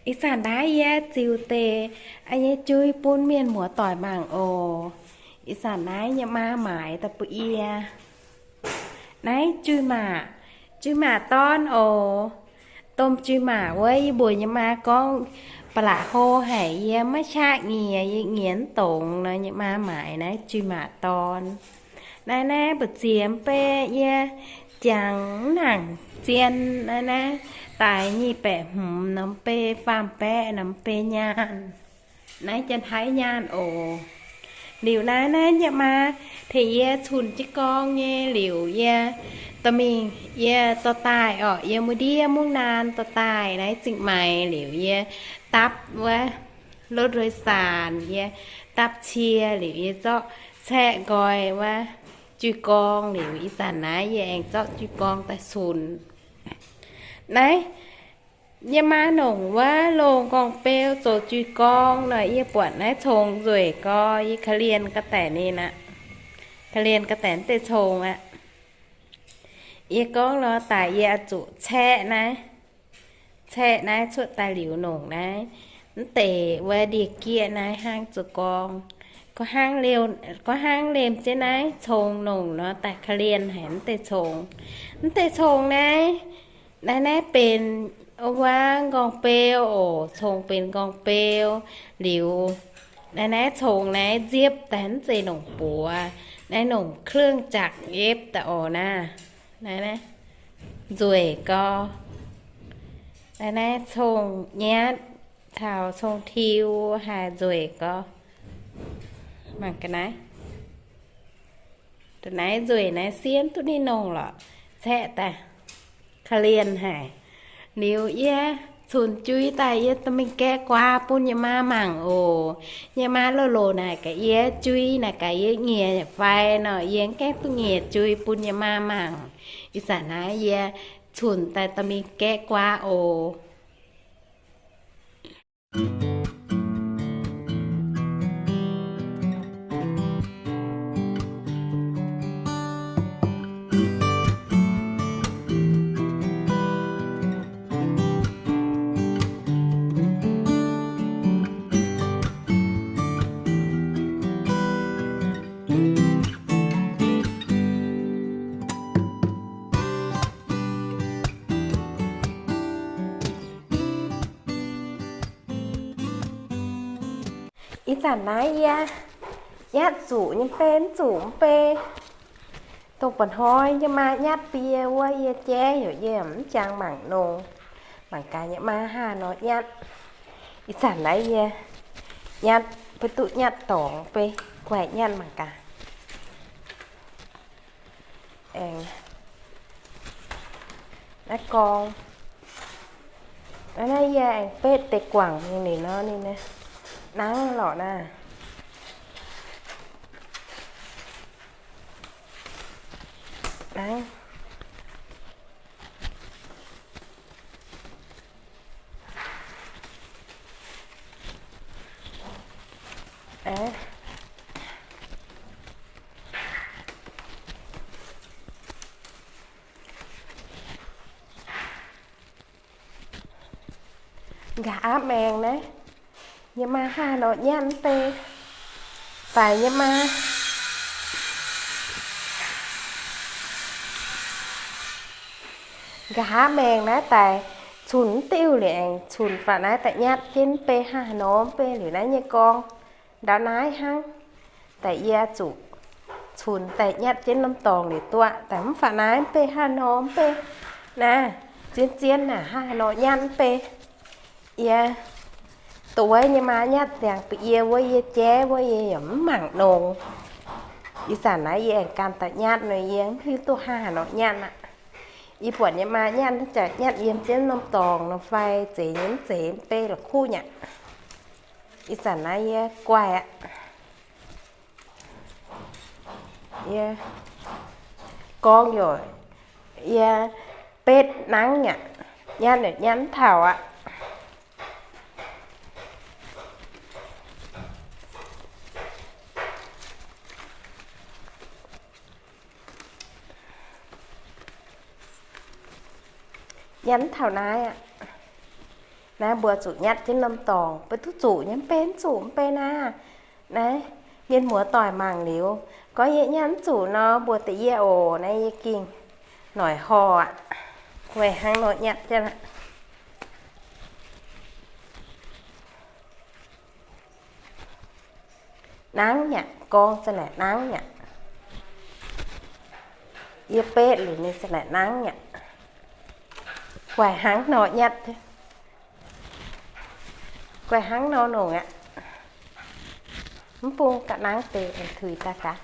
Ih zanc naaiv yie ziux deix nyei jui bun mienh muoz-doic mangc oc. Ih zanc naaiv yie maa maaiz daaih bun yie. Naaiv jui maac, jui maac dorn oc. Domh jui maac wuov yie mbuox yie maa gorngv ba'laqc hlo haic, yie maiv qaqv nyiec, yie nyiec mv dongz nor, yie maa maaiz naaiv jui maac dorn. Naaiv naaiv mbu'ziex mv bei yie jangx nangc zien naaiv naaiv daaih nyic baeqc hmz norm bei, faam baeqv norm bei nyaanh. Naaiv janx-taiv nyaanh oc. Liuz naaiv naaiv yie maa tengx yie cunx jiez gorng nyei liuz yie dorh mingh, yie dorh daaih orqc, yie muoz-ndiev mungv naan dorh daaih naaiv Zingh Maix liuz yie dapv wuov รถโดยสาร, yie dapv cie liuz yie zorqv caeqv nqoi wuov jui gorng liuz ih zanc naaiv yie aengx zorqv jui gorng daaih cunx. Naaiv yie maa nongc wuov loz-nqorngv-beu zoux jui gorng nor, yie buatc naaiv congx nzueic gorx, yie korv-lienh ga'daic ninh aqv. Korv-lienh ga'daic mv deix congx aqv. Yie gorngv nor daaih yie oix zuqc caeqv naaiv, caeqv naaiv cuotv daaih liuz nongc naaiv, mv deix wuov ndie-gieqv naaiv hnangv zoux gorng. Gorngv hnangv lemh jienv naaiv congx nongc nor daaih korv-lienh haic mv deix congx. Mv deix congx naaiv, naaiv naaiv benx wuov nqorngv-beu oc, congx benx nqorngv-beu liuz, naaiv naaiv congx naaiv nziepv daaih mv zeiz nongc buoz, naaiv nongc เครื่องจักร nziepv daaih oc naaiv. Naaiv naaiv nzueic gorx. Naaiv naaiv congx nyatv caux congx tiux haic nzueic gorx. Mangc ga'naaiv. Da'naaiv nzueic naaiv sienv duqv ninh nongc lorqc, caeqv daaih korv-lienh haic. Liuz yie cunx jui daaih yie dorh mingh gaeqv guaa bun yie maa mangc oc. Yie maa loz-loz naaic gaax yie jui, naaic gaax yie nyiec fai nor, yie mv gaengh duqv nyiec jui bun yie maa mangc. Ih zanc naaiv yie cunx daaih dorh mingh gaeqv guaa oc. Ih zanc naaiv yie nyatv zuqc nyei mv bei, mv zuqc mv bei. Dongh mba'hnoi yie maa nyatv bun yie wuov, yie jaiv heuc yie mv jangx mangc nongc. Mangc gaax yie maa haah nor nyatv. Ih zanc naaiv yie nyatv, beiv duqv nyatv dorngx mv bei, guaih nyatv mangc gaax. Aengx naaiv gorng, naaiv yie aengx betv deix guangc mingh liuz nor ninh nangv lorqc naaiv. Nangv. Nqa'haav maengx naaiv, yie maa haah nor nyatv mv bei. Faix yie maa. Nqa'haav maengx naaiv daaih cunx mv diuh liuz aengx cunx faaux naaiv daaih nyatv jienv mv bei haah nor mv bei liuz naaiv nyei gorng ndau naaiv hnangv. Daaih yie zuqc cunx daaih nyatv jienv norm dorngx liuz duqv daaih mv faaux naaiv mv bei haah nor mv bei naaiv, zien zien naaic haah nor nyatv mv bei. Yie dongh wuov nyei maa nyatv ziangx bun yie wuov, yie jaiv wuov yie yaac mv mangc nongx. Ih zanc naaiv yie aengx ganh daaih nyatv nor, yie mv hiuv duqv haah nor nyatv aqv. Yie buatc nyei maa nyatv, nyatv yiem jienv norm dorngx nor fai zeiz nyei mv zeiz mv bei la'kuqv nyei aqv. Ih zanc naaiv yie guaih aqv. Yie gorngv youc yie betv nangv aqv, nyatv nyatv mv taux aqv. Nyatv mv taux naaiv aqv. Naaiv mbuo zuqc nyatv jienv norm dorngx, mbuo duqv zuqc nyei, mv bei mv zuqc, mv bei naaiv. Naaiv mienh muoz-doic mangc liuz, gorngv yie nyatv mv zuqc nor, mbuox deix yie oc. Naaiv yie gengh noic horh aqv. Weic hnangv nor nyatv jienv aqv. Nangv nyei aqv, gorngv za'naaic nangv nyei aqv. Yie betv liuz ninh za'naaic nangv nyei aqv. Guaih hnangv nor nyatv, guaih hnangv nor nongc aqv. Mv bung ga'nangv deix, tuix daaih gaax.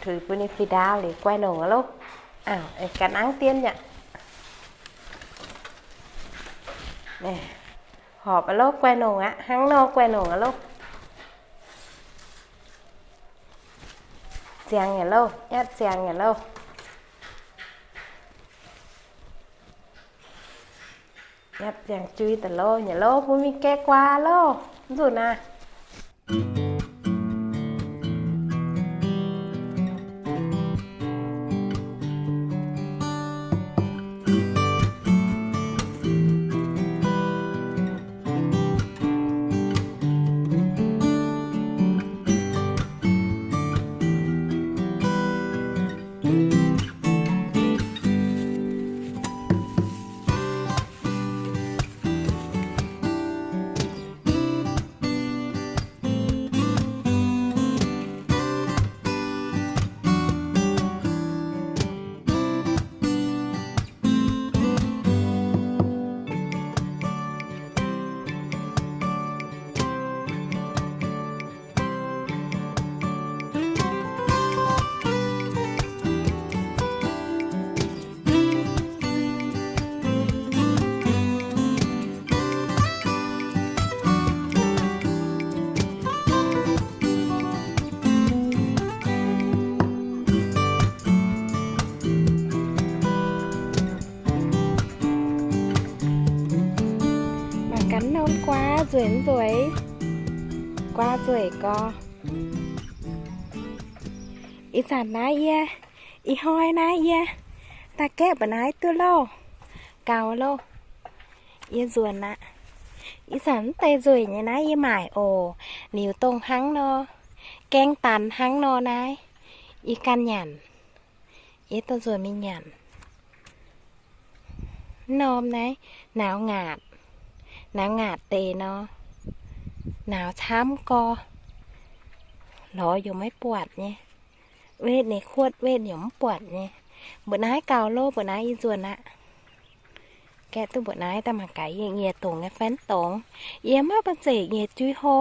Tuix bun ninh fih ndaauv liuz guaih nongc aqv loh. Ga'nangv dien yaac horpc aqv loh, guaih nongc aqv, hnangv nor guaih nongc aqv loh. Ziangx yaac loh, nyatv ziangx yaac loh. Nyatv ziangx jui daaih loh, nyei loh, mbuo mingh gaeqv guaa loh, mv nzunc naaiv. Mangc gaax norm guaa nzueic nzueic, guaa nzueic gorx. Ih zanc naaiv yie, ih hnoi naaiv yie daaih gaeqv mbuoqc naaiv duqv loh, gaux loh. Yie nzuonx aqv. Ih zanc mv deix nzueic nyei naaiv yie maaic oc. Liuz dongh hnangv nor, gaeng danx hnangv nor naaiv, yie ganh nyanc. Yie dongh nzuonx mingh nyanc. Mv norm naaiv nauz ngaatc, nauz ngaatc deix nor, nauz camv gorx, lorz yaac maiv buatc nyei. Wetv ninh kuotv, wetv yaac mv buatc nyei. Mbuoqc naaiv gaux loh, mbuoqc naaiv yie nzuonx aqv. Gaeqv duqv mbuoqc naaiv daaih mangc gaax yie nyiec dongc nyei faenv dongx. Yie maiv banh zeic nyiec jui hlo.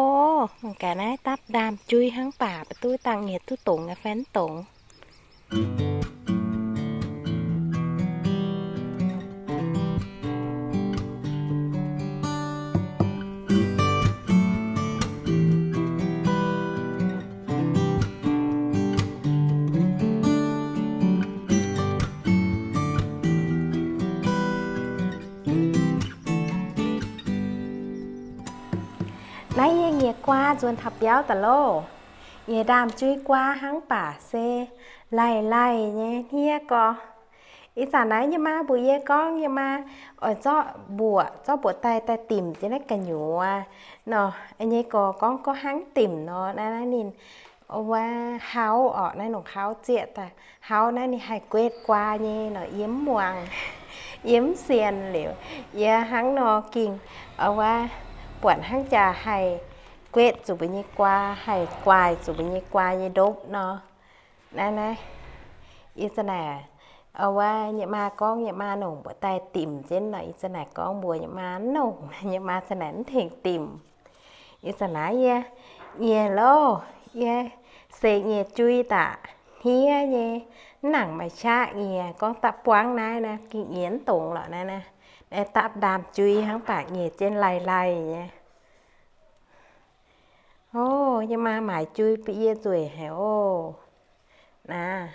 Mangc gaax naaiv dapv ndaamv-jui hnangv baac ba'duqv dangh nyiec duqv dongc nyei faenv dongx. Naaiv yie nyiec guaa nzuonx taux biauv daaih loh. Nyiec ndaamv-jui guaa hnangv baac se laih laih nyei hniev gorx. Ih zanc naaiv yie maa mbuox yie gorngv yie maa oix zorqv mbuoqc, zorqv mbuoqc daaih, daaih dimc jienv naaiv gu'nyuoz nor. Nyei gorx gorngv gorngv hnangv dimc nor, naaiv, naaiv ninh wuov hauv orqc, naaiv nongc hauv zieqv daaih, hauv naaiv ninh haih guetv guaa nyei nor, yie mv muangx, yie mv sienx liuz, yie hnangv nor gengh wuov buatc hnangv jaax haih guetv zuqc mbuo nyei guaa, haih guaix zuqc mbuo nyei guaa nyei ndopv nor. Naaiv, naaiv, yie za'naaic, wuov nyei maa gorngv nyei maa nongc mbuoqc daaih dimc jienv nor, yie za'naaic gorngv mbuox nyei maa, nongc, nyei maa za'naaic mv tengx dimc. Yie za'naaic yie nyiec loh, yie se nyiec jui daaih hniev nyei, mv nangc maaih qaqv nyiec, gorngv dapv buangv naaiv naaiv gengh nyiec mv dongz lorqc naaiv naaiv. Naaiv dapv ndaamv-jui hnangv baac nyiec jienv laih laih nyei. O, yie maa maaic jui bun yie nzueic haic oc. Naaiv,